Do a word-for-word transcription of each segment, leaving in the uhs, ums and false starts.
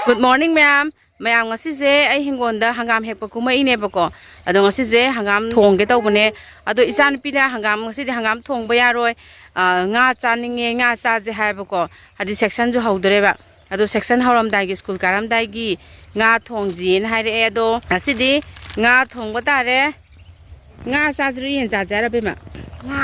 Good morning, ꯃꯌꯥꯝ꯫ ꯃꯌꯥꯝ, ꯉꯁꯤꯁꯦ ꯑꯩ ꯍꯤꯡꯒꯣꯜꯗ ꯍꯪꯒꯥꯝ ꯍꯦꯛꯄ ꯀꯨꯝꯃꯛꯏꯅꯦꯕꯀꯣ꯫ ꯑꯗꯣ ꯉꯁꯤꯁꯦ ꯍꯪꯒꯥꯝ ꯊꯣꯡꯒꯦ ꯇꯧꯕꯅꯦ꯫ ꯑꯗꯣ ꯏꯆꯥꯅꯨꯄꯤꯅ ꯍꯪꯒꯥꯝ, ꯉꯁꯤꯗꯤ ꯍꯪꯒꯥꯝ ꯊꯣꯡꯕ ꯌꯥꯔꯣꯏ, ꯑ, ꯉꯥ ꯆꯥꯅꯤꯡꯉꯦ, ꯉꯥ ꯆꯥꯁꯦ ꯍꯥꯏꯕꯀꯣ꯫ ꯍꯥꯏꯗꯤ section ꯁꯨ ꯍꯧꯗꯣꯔꯦꯕ꯫ ꯑꯗꯣ section ꯍꯧꯔꯝꯗꯥꯏꯒꯤ, ꯁ꯭ꯀꯨꯜ ꯀꯥꯔꯝꯗꯥꯏꯒꯤ ꯉꯥ ꯊꯣꯡꯁꯤꯅ ꯍꯥꯏꯔꯛꯑꯦ꯫ ꯑꯗꯣ ꯉꯁꯤꯗꯤ ꯉꯥ ꯊꯣꯡꯕ ꯇꯥꯔꯦ꯫ ꯉꯥ ꯆꯥꯁꯤꯔꯣ, ꯌꯦꯟ ꯆꯥꯁꯦ ꯍꯥꯏꯔꯣ, ꯕꯦꯝꯃ? ꯉꯥ꯫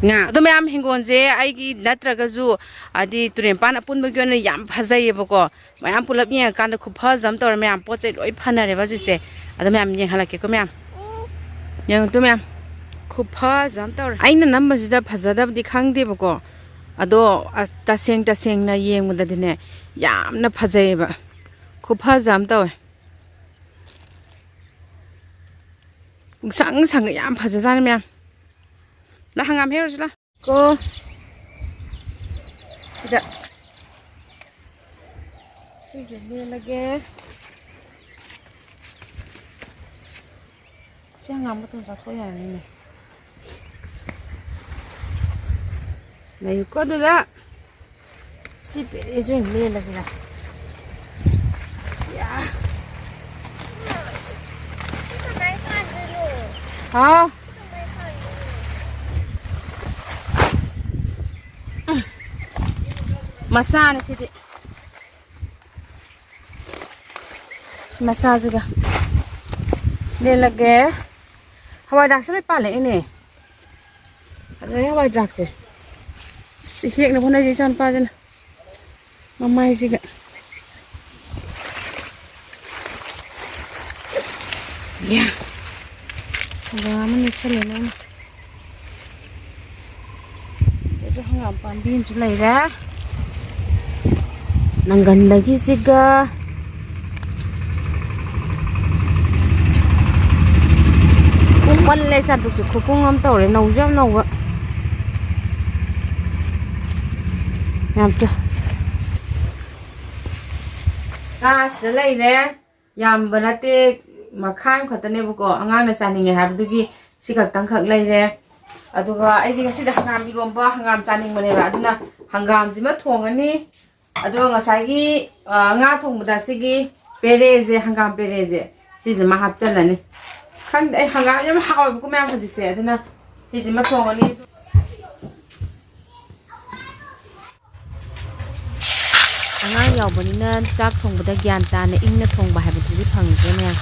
ꯉꯥ꯫ ꯑꯗꯣ ꯃꯌꯥꯝ, ꯍꯤꯡꯒꯣꯜꯁꯦ ꯑꯩꯒꯤ ꯅꯠꯇ꯭ꯔꯒꯁꯨ, ꯍꯥꯏꯗꯤ ꯇꯨꯔꯦꯟꯄꯥꯟ ꯑꯄꯨꯟꯕꯒꯤ ꯑꯣꯏꯅ ꯌꯥꯝ ꯐꯖꯩꯌꯦꯕꯀꯣ꯫ ꯃꯌꯥꯝ ꯄꯨꯂꯞ ꯌꯦꯡꯉꯀꯥꯟꯗ ꯈꯨꯐꯖ ꯑꯃ ꯇꯧꯔꯦ꯫ ꯃꯌꯥꯝ, ꯄꯣꯠ ꯆꯩ ꯂꯣꯏ ꯐꯅꯔꯦꯕ ꯍꯧꯖꯤꯛꯁꯦ꯫ ꯑꯗꯣ ꯃꯌꯥꯝ ꯌꯦꯡꯍꯜꯂꯛꯀꯦꯀꯣ ꯃꯌꯥꯝ꯫ ꯌꯦꯡꯉꯨ ꯇꯨ ꯃꯌꯥꯝ꯫ ꯈꯨꯐꯖ ꯑꯃ ꯇꯧꯔꯦ꯫ ꯑꯩꯅ ꯅꯝꯕꯁꯤꯗ ꯐꯖꯗꯕꯗꯤ ꯈꯪꯗꯦꯕꯀꯣ꯫ ꯑꯗꯣ, ꯑ, ꯇꯁꯦꯡ ꯇꯁꯦꯡꯅ ꯌꯦꯡꯕꯗꯗꯤꯅꯦ, ꯌꯥꯝꯅ ꯐꯖꯩꯌꯦꯕ꯫ ꯈꯨꯐꯖ ꯑꯃ ꯇꯧꯋꯦ꯫ ꯄꯨꯡꯁꯪ ꯁꯪꯉ ꯌꯥꯝ ꯐꯖꯖꯥꯠꯅꯤ ꯃꯌꯥꯝ꯫ ꯂꯥ, ꯍꯪꯒꯥꯝ ꯍꯦꯛꯎꯔꯁꯤ ꯂꯥ꯫ ꯀꯣ꯫ ꯁꯤꯗ꯫ ꯁꯤꯁꯦ ꯂꯦꯜꯂꯒꯦ꯫ ꯁꯤ ꯍꯪꯒꯥꯝ ꯃꯇꯣꯟ ꯆꯥꯊꯣꯛ ꯌꯥꯔꯅꯤꯅꯦ꯫ ꯂꯩꯌꯨꯀꯣ ꯑꯗꯨꯗ꯫ ꯁꯤ ꯄꯦꯔꯦꯁꯁꯨ ꯑꯣꯏꯅ ꯂꯦꯜꯂꯁꯤꯔ? ꯌꯥ꯫ ꯍꯥꯎ꯫ ꯎꯝ꯫ ꯃꯆꯥꯅꯤ ꯁꯤꯗꯤ꯫ ꯃꯆꯥꯁꯤꯒ ꯂꯦꯜꯂꯒꯦ꯫ ꯍꯋꯥꯏ ꯗꯥꯛꯁꯦ ꯂꯣꯏ ꯄꯥꯜꯂꯛꯏꯅꯦ꯫ ꯑꯗꯩ ꯍꯋꯥꯏ ꯗ꯭ꯔꯥꯛꯁꯦ꯫ ꯑꯁ, ꯍꯦꯛꯅꯕ ꯍꯣꯠꯅꯁꯤ ꯏꯆꯥ ꯅꯨꯄꯥꯁꯤꯅ꯫ ꯃꯃꯥꯏꯁꯤꯒ꯫ ꯌꯥ꯫ ꯐꯩꯗꯣꯝ ꯑꯃ ꯅꯦꯠꯁꯜꯂꯦ ꯃꯥꯅ꯫ ꯁꯤꯗꯁꯨ ꯍꯪꯒꯥꯝ ꯄꯥꯝꯕꯤ ꯑꯃꯁꯨ ꯂꯩꯔꯦ꯫ ꯅꯪꯒꯟꯗꯒꯤꯁꯤꯒ꯫ ꯀꯨꯡꯃꯜꯂꯦ ꯆꯥꯇ꯭ꯔꯨꯛꯁꯦ, ꯈꯨꯀꯨꯡ ꯑꯃ ꯇꯧꯔꯦ, ꯅꯧꯁꯨ ꯌꯥꯝ ꯅꯧꯕ꯫ ꯌꯥꯝ ꯇꯨ-, ꯉꯥ ꯁꯤꯗ ꯂꯩꯔꯦ꯫ ꯌꯥꯝꯕ ꯅꯠꯇꯦ, ꯃꯈꯥꯏ ꯑꯃ ꯈꯛꯇꯅꯦꯕꯀꯣ, ꯑꯉꯥꯡꯅ ꯆꯥꯅꯤꯡꯉꯦ ꯍꯥꯏꯕꯗꯨꯒꯤ ꯁꯤ ꯈꯛꯇꯪꯈꯛ ꯂꯩꯔꯦ꯫ ꯑꯗꯨꯒ ꯑꯩꯗꯤ ꯉꯁꯤꯗꯤ ꯍꯪꯒꯥꯝ ꯏꯔꯣꯝꯕ, ꯍꯪꯒꯥꯝ ꯆꯥꯅꯤꯡꯕꯅꯦꯕ, ꯑꯗꯨꯅ ꯍꯪꯒꯥꯝꯁꯤꯃ ꯊꯣꯡꯉꯅꯤ꯫ ꯑꯗꯨꯒ ꯉꯁꯥꯏꯒꯤ, ꯑ, ꯉꯥ ꯊꯣꯡꯕꯗ ꯁꯤꯒꯤ ꯄꯦꯔꯦꯁꯦ, ꯍꯪꯒꯥꯝ ꯄꯦꯔꯦꯁꯦ, ꯁꯤꯁꯤꯃ ꯍꯥꯞꯆꯜꯂꯅꯤ꯫ ꯈꯪꯗꯦ, ꯑꯩ ꯍꯪꯒꯥꯝ ꯌꯥꯝ ꯍꯥꯎꯋꯦꯕꯀꯣ ꯃꯌꯥꯝ ꯍꯧꯖꯤꯛꯁꯦ, ꯑꯗꯨꯅ ꯁꯤꯁꯤꯃ ꯊꯣꯡꯉꯅꯤ꯫ ꯑꯉꯥꯡ ꯌꯥꯎꯕꯅꯤꯅ ꯆꯥꯛ ꯊꯣꯡꯕꯗ ꯒ꯭ꯌꯥꯟ ꯇꯥꯅ ꯏꯪꯅ ꯊꯣꯡꯕ ꯍꯥꯏꯕꯗꯨꯗꯤ ꯐꯪꯗ꯭ꯔꯦ ꯃꯌꯥꯝ꯫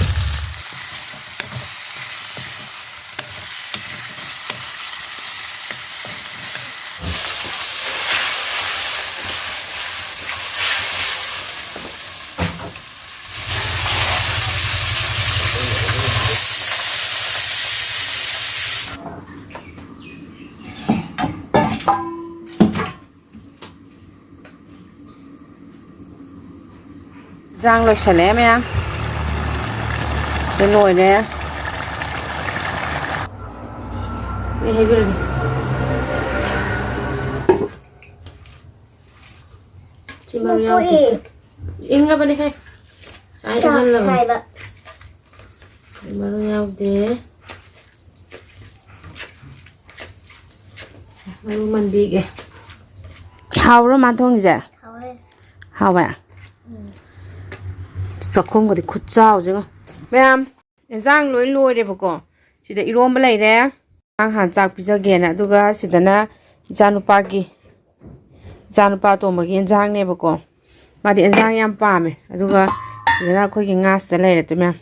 ꯏꯟꯖꯥꯡ ꯂꯣꯏꯁꯜꯂꯛꯑꯦ ꯃꯌꯥꯝ꯫ ꯁꯤ ꯂꯣꯏꯔꯦ꯫ ꯑꯩ ꯍꯩꯕꯤꯔꯒꯦ꯫ ꯁꯤ ꯃꯔꯨ ꯌꯥꯎꯗꯦ꯫ ꯏꯪꯉꯕꯅꯦꯍꯦ꯫ ꯁꯥꯏꯗ ꯆꯥꯛ ꯍꯜꯂꯕꯅꯦ꯫ ꯁꯥꯏꯕ꯫ ꯃꯔꯨ ꯌꯥꯎꯗꯦ꯫ ꯃꯔꯨ ꯃꯟꯕꯤꯒꯦ꯫ ꯍꯥꯎꯕ꯭ꯔꯣ ꯃꯥ ꯊꯣꯡꯉꯤꯁꯦ? ꯍꯥꯎꯋꯦ꯫ ꯍꯥꯎꯋꯦ? ꯎꯝ꯫ ꯆꯥꯛꯈꯨꯝꯒꯗꯤ ꯈꯨꯠꯆꯥꯎꯁꯦ ꯌꯦꯡꯉꯣ꯫ ꯃꯌꯥꯝ, ꯏꯟꯖꯥꯡ ꯂꯣꯏ ꯂꯣꯏꯔꯦꯕꯀꯣ꯫ ꯁꯤꯗ ꯏꯔꯣꯝꯕ ꯂꯩꯔꯦ꯫ ꯑꯉꯥꯡ ꯍꯥꯟꯅ ꯆꯥꯛ ꯄꯤꯖꯒꯦꯅ꯫ ꯑꯗꯨꯒ ꯁꯤꯗꯅ ꯏꯆꯥꯅꯨꯄꯥꯒꯤ, ꯏꯆꯥꯅꯨꯄꯥ ꯑꯇꯣꯝꯕꯒꯤ ꯏꯟꯖꯥꯡꯅꯦꯕꯀꯣ꯫ ꯃꯥꯗꯤ ꯏꯟꯖꯥꯡ ꯌꯥꯝ ꯄꯥꯝꯃꯦ꯫ ꯑꯗꯨꯒ ꯁꯤꯗꯅ ꯑꯩꯈꯣꯏꯒꯤ ꯉꯥ ꯁꯤꯗ ꯂꯩꯔꯦ ꯇꯨ ꯃꯌꯥꯝ꯫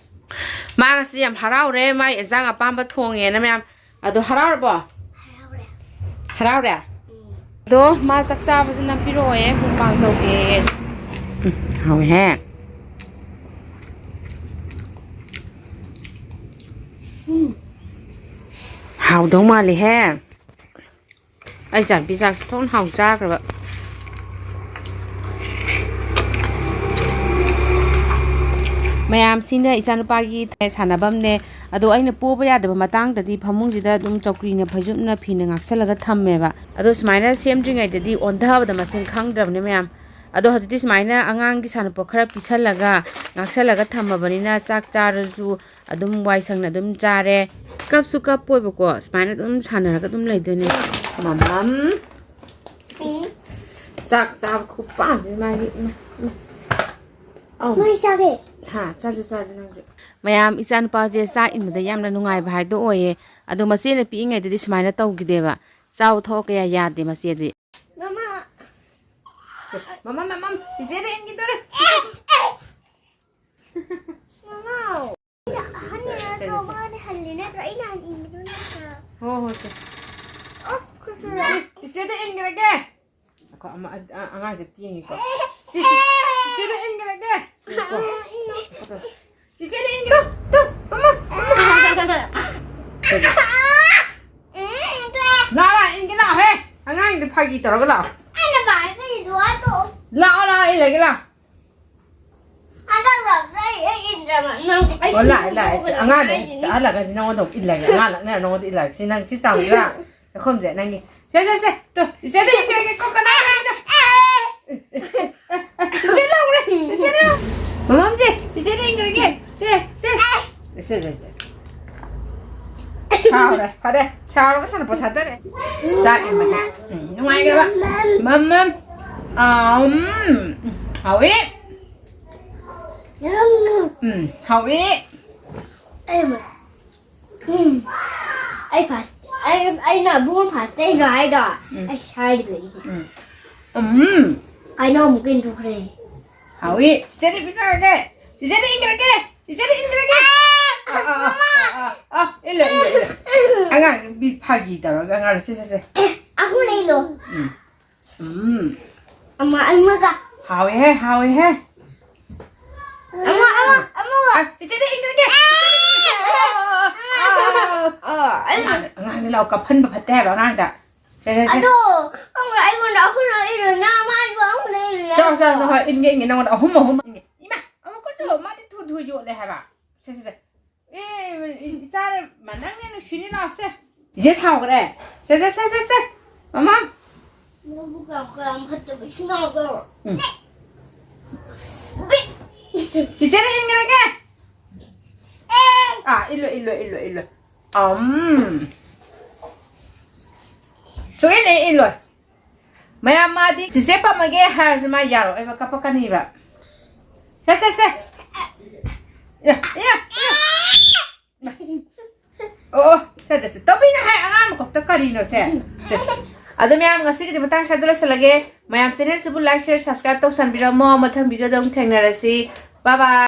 ꯃꯥ ꯉꯁꯤ ꯌꯥꯝ ꯍꯔꯥꯎꯔꯦ, ꯃꯥꯏ ꯏꯟꯖꯥꯡ ꯑꯄꯥꯝꯕ ꯊꯣꯡꯉꯦꯅ ꯃꯌꯥꯝ꯫ ꯑꯗꯣ ꯍꯔꯥꯎꯔꯕꯣ? ꯍꯔꯥꯎꯔꯦ꯫ ꯍꯔꯥꯎꯔꯦ? ꯎꯝ꯫ ꯑꯗꯣ ꯃꯥ ꯆꯥꯛ ꯆꯥꯕꯁꯨ ꯅꯝꯕꯤꯔꯛꯑꯣꯌꯦ, ꯃꯨꯛꯕꯥꯡ ꯇꯧꯒꯦꯌꯦ꯫ ꯎꯝ, ꯍꯥꯎꯋꯦꯍꯦ꯫ ꯎꯝ꯫ ꯍꯥꯎꯗꯧ ꯃꯥꯜꯂꯤꯍꯦ꯫ ꯑꯩ ꯆꯥꯛ ꯄꯤ ꯆꯥꯛꯁꯤ ꯊꯣꯡ ꯍꯥꯎ ꯆꯥꯈ꯭ꯔꯕ꯫ ꯃꯌꯥꯝꯁꯤꯅ ꯏꯆꯥꯅꯨꯄꯥꯒꯤ ꯁꯥꯟꯅꯐꯝꯅꯦ꯫ ꯑꯗꯣ ꯑꯩꯅ ꯄꯣꯕ ꯌꯥꯗꯕ ꯃꯇꯥꯡꯗꯗꯤ ꯐꯃꯨꯡꯁꯤꯗ ꯑꯗꯨꯝ ꯆꯧꯀ꯭ꯔꯤꯅ, ꯐꯩꯖꯨꯞꯅ, ꯐꯤꯅ ꯉꯥꯛꯁꯜꯂꯒ ꯊꯝꯃꯦꯕ꯫ ꯑꯗꯣ ꯁꯨꯃꯥꯏꯅ ꯁꯦꯝꯗ꯭ꯔꯤꯉꯩꯗꯗꯤ ꯑꯣꯟꯊꯕꯗ ꯃꯁꯤꯡ ꯈꯪꯗ꯭ꯔꯕꯅꯦ ꯃꯌꯥꯝ꯫ ꯑꯗꯣ ꯍꯧꯖꯤꯛꯇꯤ ꯁꯨꯃꯥꯏꯅ ꯑꯉꯥꯡꯒꯤ ꯁꯥꯟꯅꯄꯣꯠ ꯈꯔ ꯄꯤꯁꯜꯂꯒ ꯉꯥꯛꯁꯜꯂꯒ ꯊꯝꯃꯕꯅꯤꯅ ꯆꯥꯛ ꯆꯥꯔꯁꯨ ꯑꯗꯨꯝ ꯋꯥꯏ ꯁꯪꯅ ꯑꯗꯨꯝ ꯆꯥꯔꯦ꯫ ꯀꯞꯁꯨ ꯀꯞꯄꯣꯏꯕꯀꯣ, ꯁꯨꯃꯥꯏꯅ ꯑꯗꯨꯝ ꯁꯥꯟꯅꯔꯒ ꯑꯗꯨꯝ ꯂꯩꯗꯣꯏꯅꯦ꯫ ꯃꯃꯝ꯫ ꯆꯥꯛ ꯆꯥꯕ ꯈꯨꯄꯥꯝꯁꯤꯗꯤ ꯃꯥꯒꯤ, ꯏꯃꯥ, ꯏꯃꯥ꯫ ꯑꯧ꯫ ꯃꯣꯏ ꯆꯥꯒꯦ꯫ ꯍꯥ, ꯆꯥꯁꯦ, ꯆꯥꯁꯦ ꯅꯪꯁꯨ꯫ ꯃꯌꯥꯝ, ꯏꯆꯥꯅꯨꯄꯥꯁꯦ ꯆꯥꯛ ꯏꯟꯕꯗ ꯌꯥꯝꯅ ꯅꯨꯡꯉꯥꯏꯕ ꯍꯥꯏꯗꯣ ꯑꯣꯏꯌꯦ꯫ ꯑꯗꯣ ꯃꯆꯦꯅ ꯄꯤꯛꯏꯉꯩꯗꯗꯤ ꯁꯨꯃꯥꯏꯅ ꯇꯧꯈꯤꯗꯦꯕ꯫ ꯆꯥꯕ ꯊꯛꯑꯣ ꯀꯌꯥ ꯌꯥꯗꯦ ꯃꯆꯦꯗꯤ꯫ ꯃꯃꯥ꯫ ꯃꯃꯥ, ꯃꯃꯥ, ꯆꯤꯆꯦꯗ ꯏꯟꯈꯤꯗꯣꯔꯦ꯫ ꯃꯃꯥ꯫ ꯑꯍꯟꯅ ꯁꯦ, ꯁꯦ, ꯁꯦ꯫ ꯅꯠꯇ꯭ꯔꯣ? ꯃꯥꯅ ꯍꯜꯂꯤ ꯅꯠꯇ꯭ꯔꯣ? ꯑꯩꯅ ꯍꯟ ꯏꯟꯕꯗꯣ ꯅꯠꯇ꯭ꯔꯣ? ꯍꯣ, ꯍꯣ, ꯁꯦ꯫ ꯑꯣ, ꯈꯨꯠꯁꯨ ꯁꯦ, ꯅꯥꯏ꯫ ꯆꯤꯆꯦꯗ ꯏꯟꯈ꯭ꯔꯒꯦ꯫ ꯉꯥꯏꯈꯣ, ꯑꯃ, ꯑ-, ꯑꯉꯥꯡꯁꯦ ꯇꯦꯡꯉꯤꯀꯣ꯫ ꯁꯤ, ꯁꯤ, ꯆꯤꯆꯦꯗ ꯏꯟꯈ꯭ꯔꯒꯦ꯫ ꯉꯥꯏꯈꯣ꯫ ꯉꯥꯏꯈꯣ꯫ ꯆꯤꯆꯦꯗ ꯏꯟꯈ꯭ꯔꯣ꯫ ꯇꯨ, ꯃꯃꯥ, ꯃꯃꯥ꯫ ꯂꯥꯛꯑꯣ, ꯂꯥꯛꯑꯣ, ꯏꯟꯒꯦ ꯂꯥꯛꯑꯣꯍꯦ꯫ ꯑꯉꯥꯡꯗꯤ ꯐꯥꯒꯤ ꯇꯧꯔꯒ ꯂꯥꯛꯑꯣ꯫ ꯑꯩꯅ ꯄꯥꯏꯕ ꯐꯤꯗꯣ ꯍꯥꯠꯇꯣꯛꯑꯣ꯫ ꯂꯥꯛꯑꯣ, ꯂꯥꯛꯑꯣ, ꯏꯜꯂꯒꯦ ꯂꯥꯛꯑꯣ꯫ ꯍꯟꯗꯛ ꯂꯥꯛꯄꯗ ꯑꯩ ꯍꯦꯛ ꯏꯟꯗ꯭ꯔꯕ ꯅꯪ ꯑꯩ ꯑꯣ, ꯂꯥꯛꯑꯦ, ꯂꯥꯛꯑꯦ꯫ ꯁꯤꯡꯖꯨ ꯑꯉꯥꯡꯅꯦ ꯍꯥꯏꯁꯤꯅ꯫ ꯆꯥꯍꯜꯂꯒ ꯁꯤ ꯅꯉꯣꯟꯗ ꯑꯃꯨꯛ ꯏꯜꯂꯒꯦ꯫ ꯑꯉꯥꯡ ꯂꯛꯅꯔ ꯅꯉꯣꯟꯗ ꯏꯜꯂꯒꯦ꯫ ꯁꯤ ꯅꯪ ꯁꯤ ꯆꯥꯎꯗ꯭ꯔꯥ? ꯆꯥꯛꯈꯨꯝꯁꯦ ꯅꯪꯒꯤ꯫ ꯁꯦ, ꯁꯦ, ꯁꯦ꯫ ꯇꯨ, ꯏꯆꯦꯗ ꯏꯟꯈ꯭ꯔꯒꯦ꯫ ꯀꯣ, ꯀꯅꯥ, ꯀꯅꯥ, ꯀꯅꯥ? ꯆꯤꯆꯦ ꯂꯥꯎꯈ꯭ꯔꯦ, ꯆꯤꯆꯦ ꯂꯥꯎ꯫ ꯃꯃꯝꯁꯦ, ꯆꯤꯆꯦꯗ ꯏꯟꯈ꯭ꯔꯒꯦ꯫ ꯁꯦ, ꯁꯦ꯫ ꯁꯦ, ꯁꯦ, ꯁꯦ꯫ ꯁꯥꯎꯔꯦ, ꯐꯔꯦ꯫ ꯁꯥꯎꯔꯒ ꯁꯥꯟꯅꯄꯣꯠ ꯊꯥꯗꯔꯦ꯫ ꯆꯥꯛ ꯏꯟꯕꯅꯦ꯫ ꯎꯝ, ꯅꯨꯡꯉꯥꯏꯈ꯭ꯔꯕ꯫ ꯃꯝ, ꯃꯝ꯫ ꯑꯥ, ꯎꯝ꯫ ꯍꯥꯎꯋꯤ꯫ ꯎꯝ, ꯍꯥꯎꯋꯤ꯫ ꯑꯩ ꯑꯃ꯫ ꯎꯝ꯫ ꯑꯩ first, ꯑꯩ, ꯑꯩꯅ ꯑꯕꯨꯡꯉꯣ first ꯇꯩꯅꯣ ꯍꯥꯏꯗꯣ꯫ ꯎꯝ꯫ ꯑꯩ ꯍꯥꯏꯔꯤꯕ ꯑꯩꯗꯤ꯫ ꯎꯝ꯫ ꯎꯝ꯫ ꯀꯩꯅꯣ ꯑꯃꯨꯛꯀ ꯏꯟꯊꯣꯛꯈ꯭ꯔꯦ꯫ ꯍꯥꯎꯋꯤ꯫ ꯆꯤꯆꯦꯗꯤ ꯄꯤꯖꯔꯒꯦ꯫ ꯆꯤꯆꯦꯗꯤ ꯏꯟꯈ꯭ꯔꯒꯦ꯫ ꯆꯤꯆꯦꯗꯤ ꯏꯟꯈ꯭ꯔꯒꯦ꯫ ꯑꯥ, ꯑꯥ, ꯑꯥ, ꯑꯥ, ꯑꯥ, ꯑꯥ꯫ ꯏꯜꯂꯣ, ꯏꯜꯂꯣ, ꯏꯜꯂꯣ꯫ ꯑꯉꯥꯡ ꯅꯨꯄꯤ ꯐꯥꯒꯤ ꯇꯧꯔꯒ ꯑꯉꯥꯡ ꯁꯦ, ꯁꯦ, ꯁꯦ꯫ ꯑꯦ, ꯑꯍꯨꯝ ꯂꯩ ꯏꯜꯂꯣ꯫ ꯎꯝ꯫ ꯎꯝ꯫ ꯑꯃ, ꯑꯃꯒ꯫ ꯍꯥꯎꯋꯤꯍꯦ, ꯍꯥꯎꯋꯤꯍꯦ꯫ ꯑꯃ, ꯑꯃ, ꯑꯃꯒ꯫ ꯑ, ꯆꯤꯆꯦꯗ ꯏꯟꯈ꯭ꯔꯒꯦ꯫ ꯑ, ꯑ, ꯑ, ꯑ꯫ ꯑ, ꯑꯩ ꯑꯉꯥꯡ, ꯑꯉꯥꯡꯗ ꯂꯥꯎ ꯀꯞꯍꯟꯕ ꯐꯠꯇꯦ ꯍꯥꯏꯕ ꯑꯉꯥꯡꯗ꯫ ꯁꯦ, ꯁꯦ, ꯁꯦ꯫ ꯑꯗꯣ, ꯈꯪꯕ꯭ꯔꯥ, ꯑꯩꯉꯣꯟꯗ ꯑꯍꯨꯝꯂꯛ ꯏꯜꯂꯨ, ꯅꯪ ꯃꯥꯁꯨ ꯑꯍꯨꯝꯂꯛ ꯏꯜꯂꯨ, ꯆꯥꯎ, ꯆꯥꯎ, ꯅꯪꯁꯨ꯫ ꯆꯥꯎ, ꯍꯣꯏ, ꯏꯟꯒꯦ, ꯏꯟꯒꯦ, ꯅꯪꯉꯣꯟꯗ ꯑꯍꯨꯝ, ꯑꯍꯨꯝ ꯏꯟꯒꯦ꯫ ꯏꯃꯥ, ꯑꯃꯨꯛꯀꯁꯨ, ꯃꯥꯗꯤ ꯊꯨ ꯊꯨ ꯌꯣꯠꯂꯦ ꯍꯥꯏꯕ꯫ ꯁꯦ, ꯁꯦ, ꯁꯦ꯫ ꯑꯦ, ꯏꯆꯥꯔꯦ, ꯃꯥ, ꯅꯪꯅꯦ ꯅꯨꯡꯁꯤꯅꯤ ꯂꯥꯛꯁꯦ꯫ ꯆꯤꯆꯦ ꯁꯥꯎꯈ꯭ꯔꯦ꯫ ꯁꯦ, ꯁꯦ, ꯁꯦ, ꯁꯦ, ꯁꯦ꯫ ꯃꯃꯥ꯫ ꯅꯕꯨꯛ ꯌꯥꯝ, ꯌꯥꯝ ꯐꯠꯇꯕ ꯏꯁꯤꯡ ꯂꯥꯛꯑꯣ꯫ ꯎꯝ꯫ ꯆꯤꯆꯦꯗ ꯏꯟꯈ꯭ꯔꯒꯦ꯫ ꯑꯥ, ꯏꯜꯂꯣ, ꯏꯜꯂꯣ, ꯏꯜꯂꯣ, ꯏꯜꯂꯣ꯫ ꯑꯝ꯫ ꯁꯨꯛꯏꯟ ꯍꯦꯛ ꯏꯜꯂꯣꯏ꯫ ꯃꯌꯥꯝ ꯃꯥꯗꯤ ꯆꯤꯆꯦ ꯄꯥꯝꯃꯒꯦ ꯍꯥꯏꯔꯁꯨ ꯃꯥ ꯌꯥꯔꯣꯏꯕ, ꯀꯞꯄꯛꯀꯅꯤꯕ꯫ ꯁꯦ, ꯁꯦ, ꯁꯦ꯫ ꯌꯥ, ꯌꯥ, ꯌꯥ꯫ ꯑꯣ, ꯑꯣ, ꯁꯦ, ꯁꯦ, ꯁꯦ꯫ ꯇꯣꯝꯕꯤꯅ ꯍꯥꯏ ꯑꯉꯥꯡ ꯃꯀꯣꯛꯇ ꯀꯔꯤꯅꯣ ꯁꯦ? ꯁꯦ꯫ ꯑꯗꯣ ꯃꯌꯥꯝ ꯉꯁꯤꯒꯤꯗꯤ ꯃꯇꯥꯡ ꯁ꯭ꯋꯥꯏꯗ ꯂꯣꯏꯁꯤꯜꯂꯒꯦ꯫ ꯃꯌꯥꯝ channel ꯁꯤꯕꯨ like, share, subscribe ꯇꯧꯁꯟꯕꯤꯔꯝꯃꯣ꯫ ꯃꯊꯪ video ꯗ ꯑꯃꯨꯛ ꯊꯦꯡꯅꯔꯁꯤ꯫ Bye bye꯫